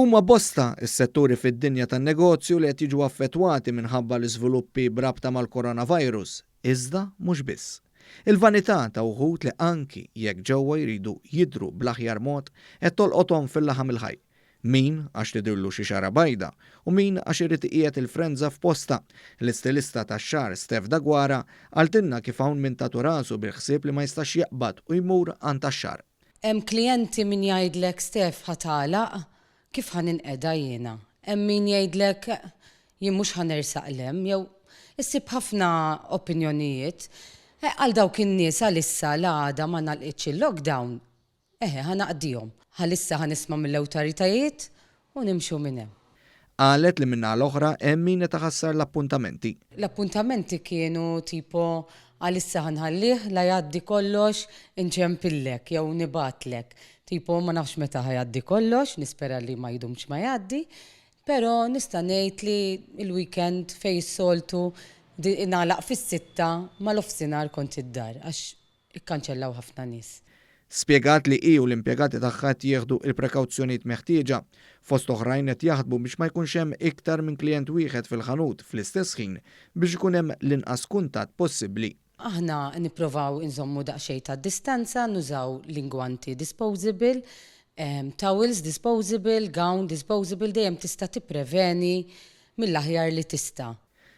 Huma bosta s-setturi fid-dinja tan-negozju li qed jiġu affettwati minħabba l-iżviluppi b'rabta mal-coronavirus, iżda mhux biss. Il-vanità ta' wħud li anki jekk ġewwa jridu jidhru bl-aħjar mod qed tolqothom fil-laħam il-ħaj. Min għax tidhirlu xi xagħra bajda u min għax irid iqiegħed il-frenża f'postha. L-istilista tax-xagħar Steph Daguara qaltilna kif hawn min tatu rasu bil-ħsieb li ma jistax jaqbad u jmur għand tax-xagħar. Hemm klijenti min jgħidlek Steph ħa tagħlaq, kif ħa ninqeda jiena? Hemm min jgħidlek jien mhux ħa nersaq 'l hemm jew issib ħafna opinjonijiet. Għal dawk in-nies għalissa la għada ma ngħalqitx il-lockdown, eħe ħa naqdihom. Għalissa ħa nisma' mill-awtoritajiet u nimxu minn hemm. Qalet li min-naħa l-oħra hemm min qed iħassar l-appuntamenti. L-appuntamenti kienu tipo għalissa ħa nħallih la jgħaddi kollox inċempillek jew nibgħatlek. Tipo ma nafx meta ħa jgħaddi kollox, nispera li ma jdumx ma jgħaddi, però nista' ngħid li l-weekend fejn is-soltu nagħlaq fis-sitta mal-ofsinhar kont id-dar għax Ikkanċellaw ħafna nies. Spjegat li hi u l-impjegati tagħha qed jieħdu il-prekawzjonijiet meħtieġa. Fost oħrajn qed jaħdmu biex ma jkunx hemm iktar minn klijent wieħed fil-ħanut fl-istess ħin biex ikun hemm l-inqas kuntatt possibbli. Aħna nipprovaw inżommu daqsxejn ta' distanza, nużaw l-ingwanti disposable, towels disposable, gown disposable, dejjem tista' tippreveni mill-aħjar li tista'.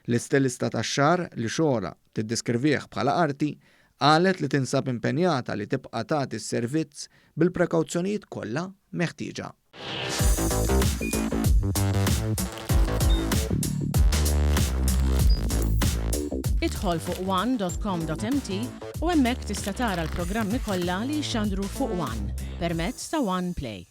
L-istilista tax-xagħar, li xogħolha tiddeskrivih bħala arti, qalet li tinsab impenjata li tibqa' tagħti s-servizz bil-prekawzjonijiet kollha meħtieġa. Idħol fuq one dot com dot mt u hemmhekk tista' tara l-programmi kollha li jixxandru fuq one permezz ta' One Play.